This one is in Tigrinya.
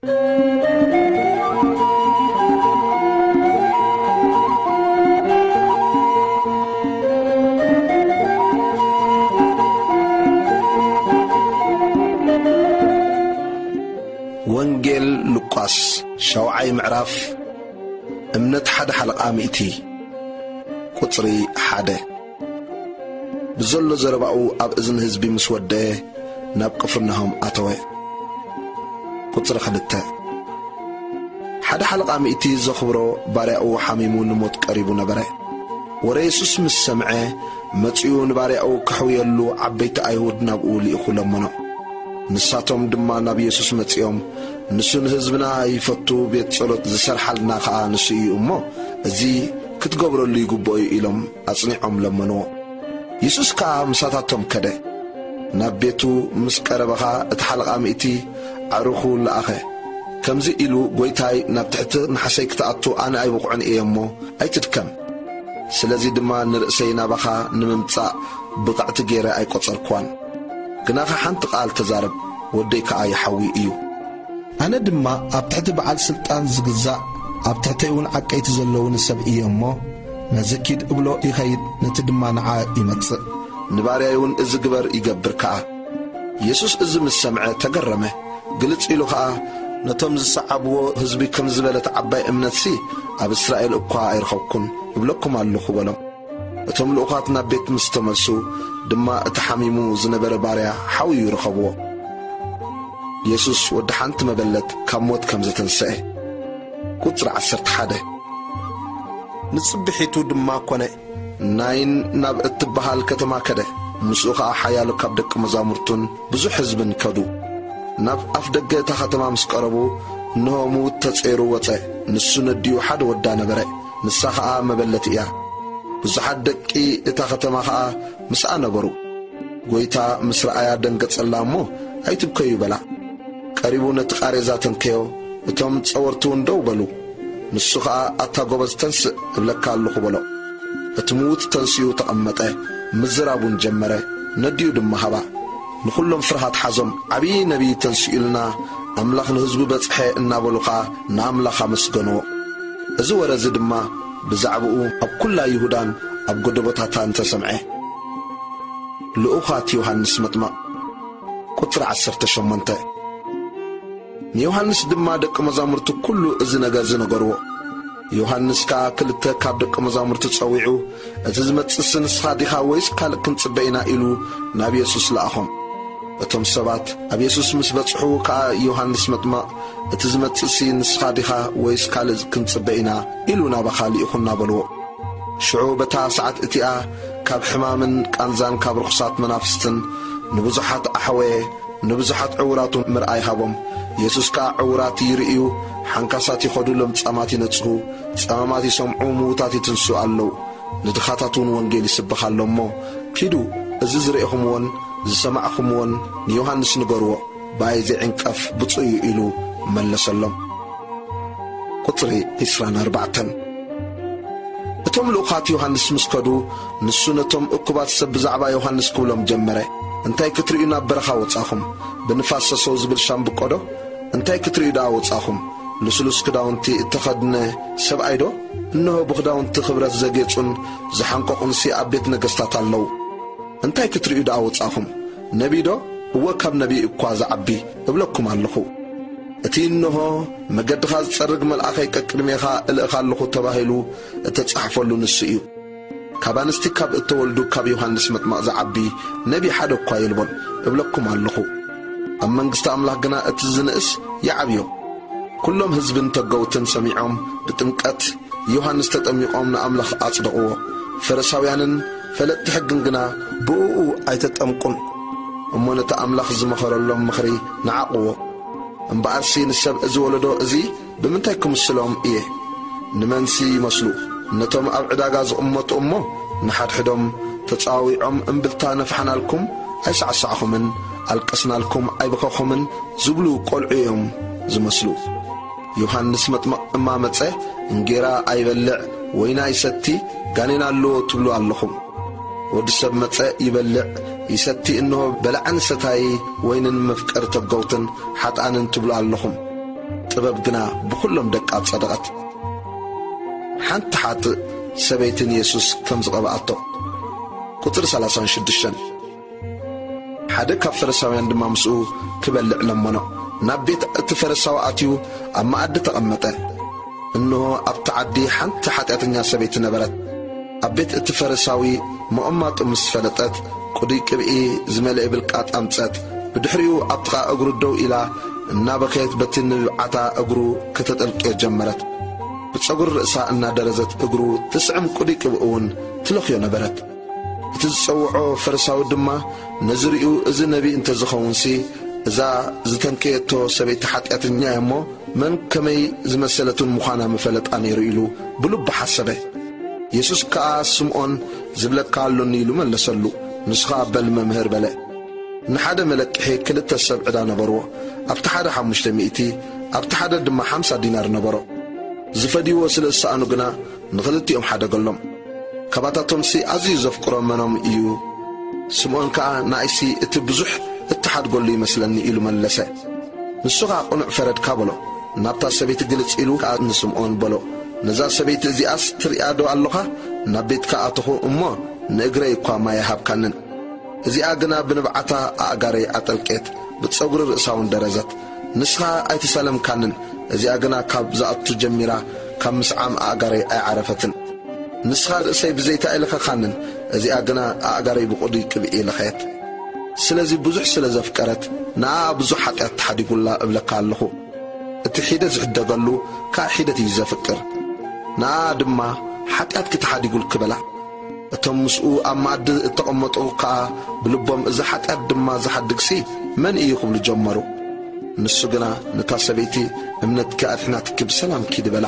ወንጌል ሉቃስ ሻውዓይ ምዕራፍ። እምነት ሓደ ሓለቓ ሚእቲ። ቁጽሪ ሓደ። ብዘሎ ዘረባኡ ኣብ እዝኒ ህዝቢ ምስ ወደአ ናብ ቅፍርናሆም ኣተወ። ቁጽሪ ክልተ። ሓደ ሓለቓ ሚእቲ ዘኽብሮ ባርያኡ ሓሚሙ ንሞት ቀሪቡ ነበረ። ወረ የሱስ ምስ ሰምዐ መጺኡ ንባርያኡ ከሕውየሉ ዓበይቲ ኣይሁድ ናብኡ ልኢኹ ለመኖ። ንሳቶም ድማ ናብ የሱስ መጺኦም፣ "ንሱ ንህዝብና ይፈቱ፣ ቤት ጸሎት ዝሰርሓልና ኸኣ ንሱ እዩ እሞ፣ እዚ ክትገብረሉ ይግብኦ እዩ" ኢሎም ኣጽኒዖም ለመንዎ። የሱስ ከኣ ምሳታቶም ከደ። ናብ ቤቱ ምስ ቀረበ ኸኣ እቲ ሓለቓ ሚእቲ ኣዕሩኹ ለኣኸ። ከምዚ ኢሉ፣ "ጐይታይ፣ ናብ ትሕቲ ናሕሰይ ክትኣቱ ኣነ ኣይብቑዕን እየ እሞ፣ ኣይትድከም። ስለዚ ድማ ንርእሰይ ናባኻ ንምምጻእ ብቕዕቲ ገይረ ኣይቈጸርክዋን። ግናኸ ሓንቲ ቃል ተዛረብ፣ ወደይ ከኣ ይሓዊ እዩ። ኣነ ድማ ኣብ ትሕቲ በዓል ስልጣን ዝግዛእ፣ ኣብ ትሕተይ እውን ዓቀይቲ ዘለውኒ ሰብ እየ እሞ፣ ነዚ ኪድ እብሎ ይኸይድ፣ ነቲ ድማ ንዓ ይመጽእ። ንባርያይ እውን እዚ ግበር ይገብር ከኣ።" የሱስ እዚ ምስ ሰምዐ ተገረመ። ግልጽ ኢሉ ኸኣ፣ "ነቶም ዝሰዓብዎ ህዝቢ ከም ዝበለት ዓባይ እምነትሲ ኣብ እስራኤል እኳ ኣይረኸብኩን፣ እብለኩም ኣለኹ" በሎም። እቶም ልኡኻት ናብ ቤት ምስ ተመልሱ ድማ፣ እቲ ሓሚሙ ዝነበረ ባርያ ሓውዩ ረኸብዎ። የሱስ ወዲ ሓንቲ መበለት ካብ ሞት ከም ዘተንስአ። ቁጽሪ ዓሰርተ ሓደ። ንጽብሒቱ ድማ ኰነ፣ ናይን ናብ እትበሃል ከተማ ከደ። ምስኡ ኸኣ ሓያሎ ካብ ደቂ መዛሙርቱን ብዙሕ ህዝብን ከዱ። ናብ ኣፍ ደገ እታ ኸተማ ምስ ቀረቡ፣ እንሆ፣ ምዉት ተጸይሩ ወጸ። ንሱ ነዲኡ ሓደ ወዳ ነበረ፣ ንሳ ኸኣ መበለት እያ። ብዙሓት ደቂ እታ ኸተማ ኸኣ ምስኣ ነበሩ። ጐይታ ምስ ረኣያ ደንገጸላ እሞ፣ "ኣይትብከዩ" በላ። ቀሪቡ ነቲ ቃሬዛ ተንከዮ፣ እቶም ጸወርቲ እውን ደው በሉ። ንሱ ኸኣ፣ "ኣታ ጐበዝ፣ ተንስእ፣ እብለካ ኣለኹ" በሎ። እቲ ምዉት ተንሲኡ ተቐመጠ፣ ምዝራብ እውን ጀመረ። ነዲኡ ድማ ሃባ። ንኹሎም ፍርሃት ሓዞም። "ዓብዪ ነቢይ ተንሲኡልና፣ ኣምላኽ ንህዝቡ በጽሐ" እናበሉ ኸኣ ንኣምላኽ ኣመስገንዎ። እዚ ወረ እዚ ድማ ብዛዕባኡ ኣብ ኵላ ይሁዳን ኣብ ጎደቦታታን ተሰምዐ። ልኡኻት ዮሃንስ መጥምቕ። ቁጽሪ ዓሰርተ ሸሞንተ። ንዮሃንስ ድማ ደቂ መዛሙርቱ ኩሉ እዚ ነገር ዝነገርዎ። ዮሃንስ ከኣ ክልተ ካብ ደቂ መዛሙርቱ ጸዊዑ፣ "እቲ ዝመጽእሲ ንስኻ ዲኻ ወይስ ካልእ ክንጽበ ኢና?" ኢሉ ናብ የሱስ ለኣኾም። እቶም ሰባት ኣብ የሱስ ምስ በጽሑ ከኣ ዮሃንስ መጥምቕ፣ "እቲ ዝመጽእሲ ንስኻ ዲኻ ወይስ ካልእ ክንጽበ ኢና?" ኢሉ ናባኻ ልኢኹና በልዎ። ሽዑ በታ ሰዓት እቲኣ ካብ ሕማምን ቃንዛን ካብ ርኹሳት መናፍስትን ንብዙሓት ኣሕወየ፣ ንብዙሓት ዕዉራት እውን ምርኣይ ሃቦም። የሱስ ከኣ ዕዉራት ይርእዩ፣ ሓንካሳት ይኸዱ፣ ለምጻማት ይነጽሁ፣ ጸማማት ይሰምዑ፣ ምዉታት ይትንስኡ ኣለዉ። ንድኻታት እውን ወንጌል ይስበኽ ኣሎ እሞ፣ "ኪዱ፣ እዚ ዝረኤኹምዎን ዝሰማዕኹምዎን ንዮሃንስ ንገርዎ፣ ብኣይ ዘይዕንቀፍ ብጹእ እዩ" ኢሉ መለሰሎም። ቁጽሪ ዕስራን ኣርባዕተን። እቶም ልኡኻት ዮሃንስ ምስ ከዱ፣ ንሱ ነቶም እኩባት ሰብ ብዛዕባ ዮሃንስ ክብሎም ጀመረ። "እንታይ ክትርእዩ ናብ በረኻ ወጻኹም? ብንፋስ ሰሰው ዝብል ሻምብቆ ዶ? እንታይ ክትርእዩ ደኣ ወጻኹም? ልስሉስ ክዳውንቲ እተኸድነ ሰብኣይ ዶ? እንሆ ብኽዳውንቲ ክብረት ዘጌጹን ዝሓንቀቑንሲ ኣብ ቤት ነገስታት ኣለዉ። እንታይ ክትርእዩ ደኣ ወጻኹም? ነቢይ ዶ? እወ ካብ ነቢይ እኳ ዝዓቢ እብለኩም ኣለኹ። እቲ እንሆ መገድኻ ዝጸርግ መልኣኸይ ቀቅድሜኻ እልእኻ ኣለኹ ተባሂሉ እተጻሕፈሉ ንሱ እዩ። ካብ ኣንስቲ ካብ እተወልዱ ካብ ዮሃንስ መጥምቕ ዝዓቢ ነቢ ሓደ እኳ የልቦን እብለኩም ኣለኹ። ኣብ መንግስቲ ኣምላኽ ግና እቲ ዝንእስ ይዓብዮ።" ኩሎም ህዝብን ተገውትን ሰሚዖም ብጥምቀት ዮሃንስ ተጠሚቖም ንኣምላኽ ኣጽደቕዎ። ፈሪሳውያንን ፈለጥቲ ሕግን ግና ብእኡ ኣይተጠምቁን፣ እሞ ነቲ ኣምላኽ ዝመኸረሎም ምኽሪ ነዓቕዎ። እምበኣርሲ ንሰብ እዚ ወለዶ እዚ ብምንታይ ክምስሎም እየ? ንመንሲ ይመስሉ? ነቶም ኣብ ዕዳጋ ዝቕመጡ እሞ ንሓድሕዶም ተጻዋዊዖም እምብልታ ነፍሓናልኩም፣ ኣይሳዕሳዕኹምን፣ ኣልቀስናልኩም፣ ኣይበኸኹምን ዝብሉ ቆልዑ እዮም ዝመስሉ። ዮሃንስ መጥምቕ እማ መጸ፣ እንጌራ ኣይበልዕ፣ ወይን ኣይሰቲ፣ ጋኔን ኣለዎ ትብሉ ኣለኹም። ወዲ ሰብ መጸ፣ ይበልዕ፣ ይሰቲ፣ እንሆ በላዕን ሰታይ ወይንን መፍቀሪ ተገውትን ሓጥኣንን ትብሉ ኣለኹም። ጥበብ ግና ብኹሎም ደቃ ጸደቐት። ሓንቲ ሓጥእ ሰበይቲ ንየሱስ ከም ዝቐብኣቶ። ቁጽሪ ሰላሳን ሽዱሽተን። ሓደ ካብ ፈሪሳውያን ድማ ምስኡ ክበልዕ ለመኖ። ናብ ቤት እቲ ፈሪሳዊ ኣትዩ ኣብ መኣዲ ተቐመጠ። እንሆ ኣብቲ ዓዲ ሓንቲ ሓጢኣተኛ ሰበይቲ ነበረት። ኣብ ቤት እቲ ፈሪሳዊ መቐማጡ ምስ ፈለጠት፣ ቅዱይ ቅብኢ ዝመልአ ብልቃጥ ኣምጸት። ብድሕሪኡ ኣብ ጥቓ እግሩ ደው ኢላ እናበኸየት በቲ ንብዓታ እግሩ ከተጠልቅዮ ጀመረት። ብጸጉሪ ርእሳ እናደረዘት እግሩ ትስዕም ቅዱይ ቅብኢ እውን ትለኽዮ ነበረት። እቲ ዝጸውዖ ፈሪሳዊ ድማ ነዚ ርእዩ፣ "እዚ ነቢይ እንተ ዝኸውንሲ፣ እዛ ዝተንከየቶ ሰበይቲ ሓጢኣተኛ እያ እሞ፣ መን ከመይ ዝመሰለትን ምዃና ምፈለጣ ነይሩ" ኢሉ ብልቡ ሓሰበ። የሱስ ከኣ፣ "ስምዖን፣ ዝብለካ ኣሎኒ" ኢሉ መለሰሉ። ንሱ ኸኣ፣ "በል መምህር" በለ። ንሓደ መለቅሒ ክልተ ሰብ ዕዳ ነበርዎ። ኣብቲ ሓደ ሓሙሽተ ሚእቲ፣ ኣብቲ ሓደ ድማ ሓምሳ ዲናር ነበሮ። ዝፈድይዎ ስለ ዝሰኣኑ ግና ንኽልቲኦም ሓደገሎም። "ካባታቶምሲ ኣዝዩ ዘፍቅሮ መኖም እዩ?" ስምዖን ከኣ፣ "ንኣይሲ እቲ ብዙሕ እትሓድገሉ ይመስለኒ" ኢሉ መለሰ። ንሱ ኸኣ፣ "ቅኑዕ ፈረድካ" በሎ። ናብታ ሰበይቲ ግልጽ ኢሉ ከኣ ንስምዖን በሎ፣ "ነዛ ሰበይቲ እዚኣስ ትሪኣ ዶ ኣለኻ? ናብ ቤትካ ኣተኹ እሞ ንእግረይ እኳ ማይ ኣይሃብካንን። እዚኣ ግና ብንብዓታ ኣእጋረይ ኣጠልቄት፣ ብጸጉሪ ርእሳ እውን ደረዘት። ንስኻ ኣይተሳለምካንን፣ እዚኣ ግና ካብ ዝኣቱ ጀሚራ ካብ ምስዓም ኣእጋረይ ኣይዓረፈትን። ንስኻ ርእሰይ ብዘይቲ ኣይለኸኻንን፣ እዚኣ ግና ኣእጋረይ ብቕዱይ ቅብኢ ለኸየት። ስለዚ ብዙሕ ስለ ዘፍቀረት፣ ንኣኣ ብዙሕ ሓጢኣት ተሓዲጉላ እብለካ ኣለኹ። እቲ ሒደት ዝሕደገሉ ከኣ ሒደት እዩ ዘፍቅር። ንኣኣ ድማ ሓጢኣትኪ ተሓዲጉልኪ" በላ። እቶም ምስኡ ኣብ መኣዲ እተቐመጡ ከኣ ብልቦም፣ "እዚ ሓጢኣት ድማ ዝሓድግሲ መን እዩ?" ክብሉ ጀመሩ። ንሱ ግና ነታ ሰበይቲ፣ "እምነትኪ ኣድሒናትኪ፣ ብሰላም ኪዲ" በላ።